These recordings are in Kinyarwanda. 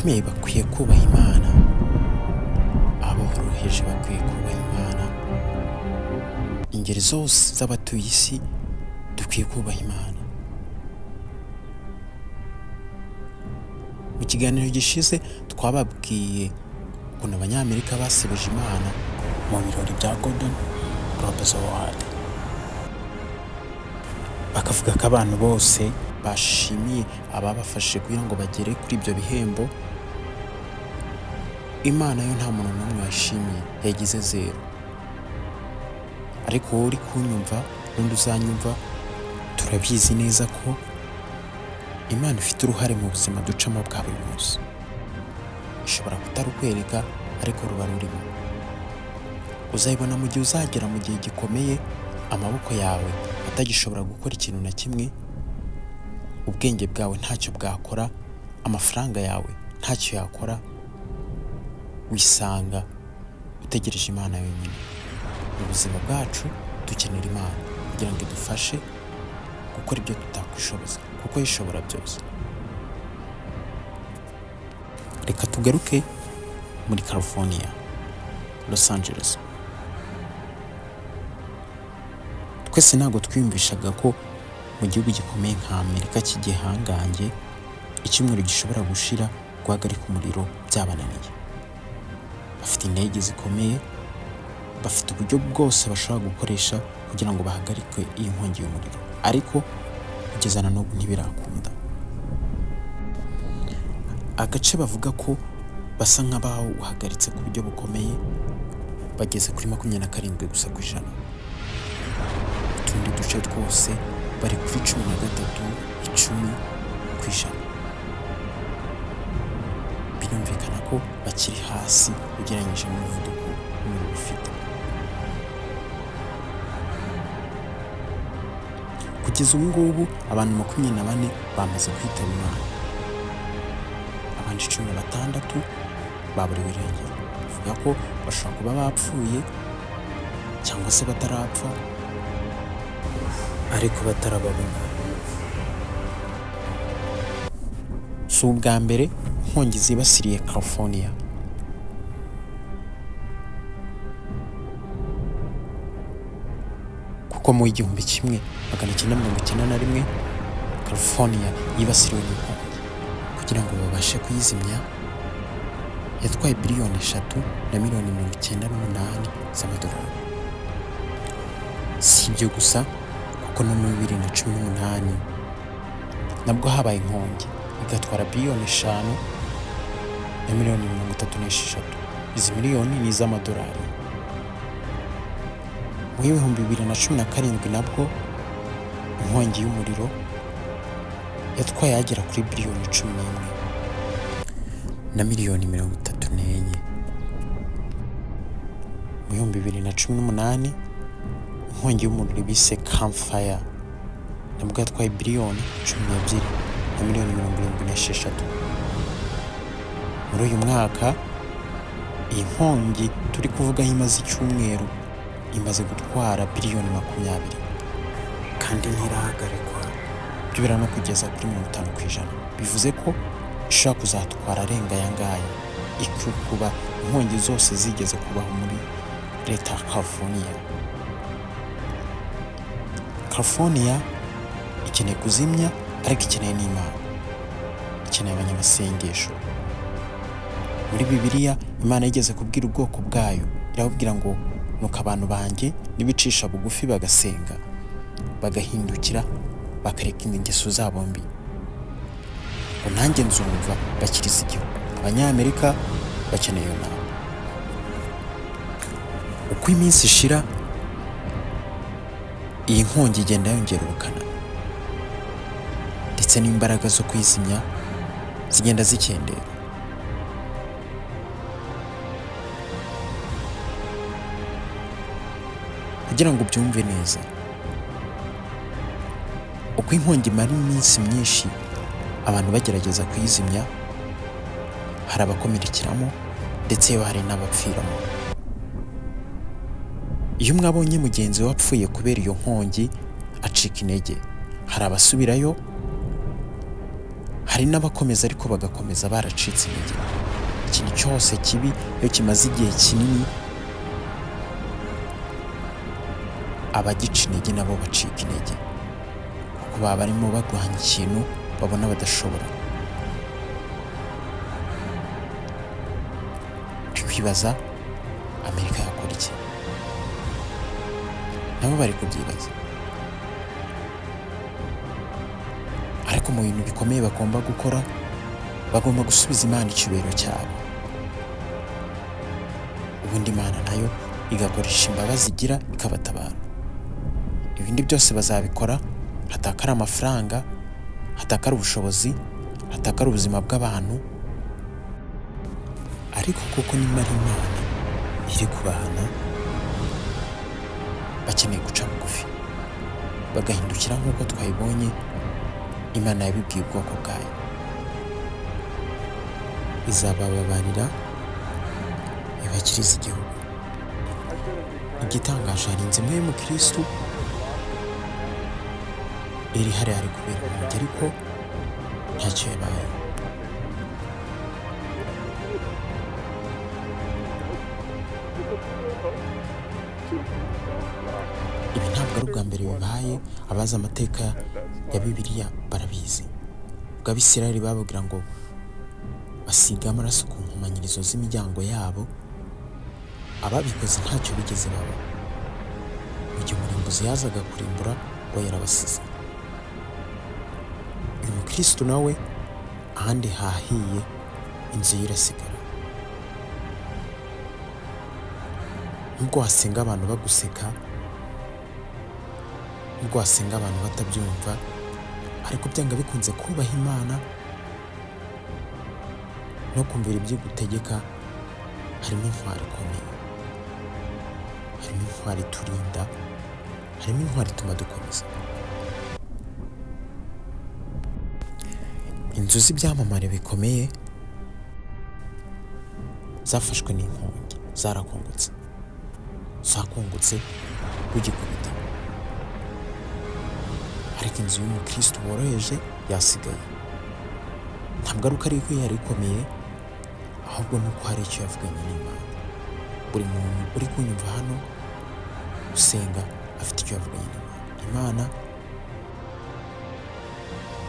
Abakomeye bakwiye kubaha Imana, aboroheje bakwiye kubaha Imana, ingeri zose z'abatuye isi dukwiye kubaha Imana. Mu kiganiro gishize twababwiye ukuntu Abanyamerika basebeje Imana mu birori bya Golden Globes Award, bakavuga ko abantu bose bashimiye ababafashije kugira ngo bagere kuri ibyo bihembo. Imana yo nta muntu n'umwe wayishimiye, yagize zero. Ariko wowe uri kunyumva n'undi uzanyumva, turabizi neza ko Imana ifite uruhare mu buzima ducamo bwa buri munsi. Ishobora kutarukwereka ariko ruba rurimo. Uzayibona mu gihe uzagera mu gihe gikomeye, amaboko yawe atagishobora gukora ikintu na kimwe, ubwenge bwawe ntacyo bwakora, amafaranga yawe ntacyo yakora, wisanga utegereje Imana yonyine. Mu buzima bwacu dukenera Imana kugira ngo idufashe gukora ibyo tutakwishoboza, kuko yo ishobora byose. Reka tugaruke muri California, Los Angeles. Twese ntabwo twiyumvishaga ko mu gihugu gikomeye nka Amerika cy'igihangange icyumweru gishobora gushira guhagarika umuriro byabananiye. Bafite indege zikomeye, bafite uburyo bwose bashobora gukoresha kugira ngo bahagarike iyi nkongi y'umuriro, ariko kugeza na n'ubu ntibirakunda. Agace bavuga ko basa nk'abawuhagaritse ku buryo bukomeye bageze kuri 27 gusa ku ijana. Utundi duce twose bari kuri 13, 10%. Birumvikana ko bakiri hasi ugereranyije n'umuvuduko umuriro ufite. Kugeza ubu ngubu abantu 24 bamaze kwitaba Imana, abandi 16 baburiwe irengero. Bivuga ko bashobora kuba bapfuye cyangwa se batarapfa ariko batarababona. Si ubwa mbere inkongi zibasiriye California. Kuko mu 1991 California yibasiriwe n'inkongi. Kugira ngo babashe kuyizimya yatwaye biliyoni 3 na miliyoni 98 z'amadolari. Si ibyo gusa, kuko no muri 2018 nabwo habaye inkongi igatwara biliyoni 5 na miliyoni 36. Izi miliyoni ni iz'amadolari. Mu 2017 nabwo inkongi y'umuriro yatwaye agera kuri biliyoni 11 na miliyoni 34. Mu 2018 inkongi y'umuriro bise Campfire nabwo yatwaye biliyoni 12 na miliyoni 76. Muri uyu mwaka iyi nkongi turi kuvugaho imaze icyumweru imaze gutwara biliyoni 20 kandi ntirahagarikwa, byibura no kugeza kuri 50%. Bivuze ko ishobora kuzatwara arenga aya ngaya, ikukuba inkongi zose zigeze kubaho muri leta ya California. California ikeneye kuzimya, ariko ikeneye n'Imana, ikeneye abanyamasengesho. Muri Bibiliya Imana yigeze kubwira ubwoko bwayo, irababwira ngo nuko abantu banjye nibicisha bugufi bagasenga, bagahindukira, bakareka ingeso zabo mbi, ngo nanjye nzumva bakiriza igihugu. Abanyamerika bakeneye iyo nama. Uko iminsi ishira iyi nkongi igenda yongera ubukana, ndetse n'imbaraga zo kuyizimya zigenda zikendera. Kugira ngo ubyumve neza, uko inkongi imara iminsi myinshi abantu bagerageza kuyizimya, hari abakomerekeramo ndetse hari n'abapfiramo. Iyo umwe abonye mugenzi we apfuye kubera iyo nkongi acika intege, hari abasubirayo, Hari n'abakomeza ariko bagakomeza baracitse intege. Ikintu cyose kibi iyo kimaze igihe kinini, abagica intege nabo bacika intege, kuko baba barimo barwanya ikintu babona badashobora. Uri kwibaza Amerika yakora iki? Nabo bari kubyibaza. Ariko mu bintu bikomeye bagomba gukora, bagomba gusubiza Imana icyubahiro cyabo, ubundi Imana nayo igakoresha imbabazi igira ikabatabara. Ibindi byose bazabikora, hatakara amafaranga, hatakara ubushobozi, hatakara ubuzima bw'abantu, ariko kuko nimba ari Imana iri kubahana, bakeneye guca bugufi bagahindukira nk'uko twabibonye Imana yabibwiye ubwoko bwayo. Izabababarira ibakirize igihugu. Igitangaje, hari inzu imwe y'umukirisitu iri hariya hari kubera inkongi, ariko ntacyo yabaye. Ibi ntabwo ari ubwa mbere bibaye, abazi amateka ya Bibiliya barabizi. Ubwo Abisirayeli bababwira ngo basige amaraso ku nkomanyirizo z'imiryango yabo, ababikoze ntacyo bigeze baba. Mu gihe umurimbuzi yazaga kurimbura, we yarabasize. Uyu mukirisitu nawe ahandi hahiye, inzu ye irasigara. Nubwo wasenga abantu baguseka, nubwo wasenga abantu batabyumva, ariko byanga bikunze kubaha Imana no kumvira ibyo igutegeka, harimo intwaro ikomeye, harimo intwaro iturinda, harimo intwaro ituma dukomeza. Inzu z'ibyamamare bikomeye zafashwe n'inkongi, zarakongotse, zakongotse rugikubita, ariko inzu y'umukirisitu woroheje yasigaye. Ntabwo ari uko ariko yari ikomeye, ahubwo ni uko hari icyo yavuganye n'Imana. Buri muntu uri kunyumva hano usenga afite icyo yavuganye n'Imana. Imana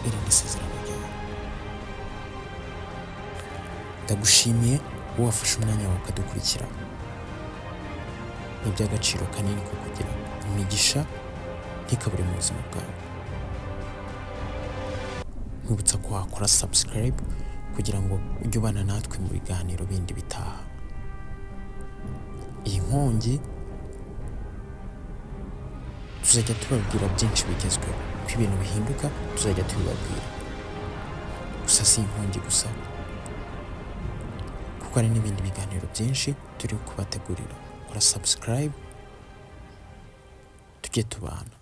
irinda isezerano ryayo. Ndagushimiye wowe wafashe umwanya wawe ukadukurikira. Ni iby'agaciro kanini kukugira imigisha ntikabure mu buzima bwawe. Nkwibutsa ko wakora subscribe kugira ngo ujye ubana natwe mu biganiro bindi bitaha. Iyi nkongi tuzajya tubabwira byinshi bigezweho, uko ibintu bihinduka tuzajya tubibabwira. Gusa si inkongi gusa, kuko hari n'ibindi biganiro byinshi turi kubategurira. Kora subscribe tujye tubana.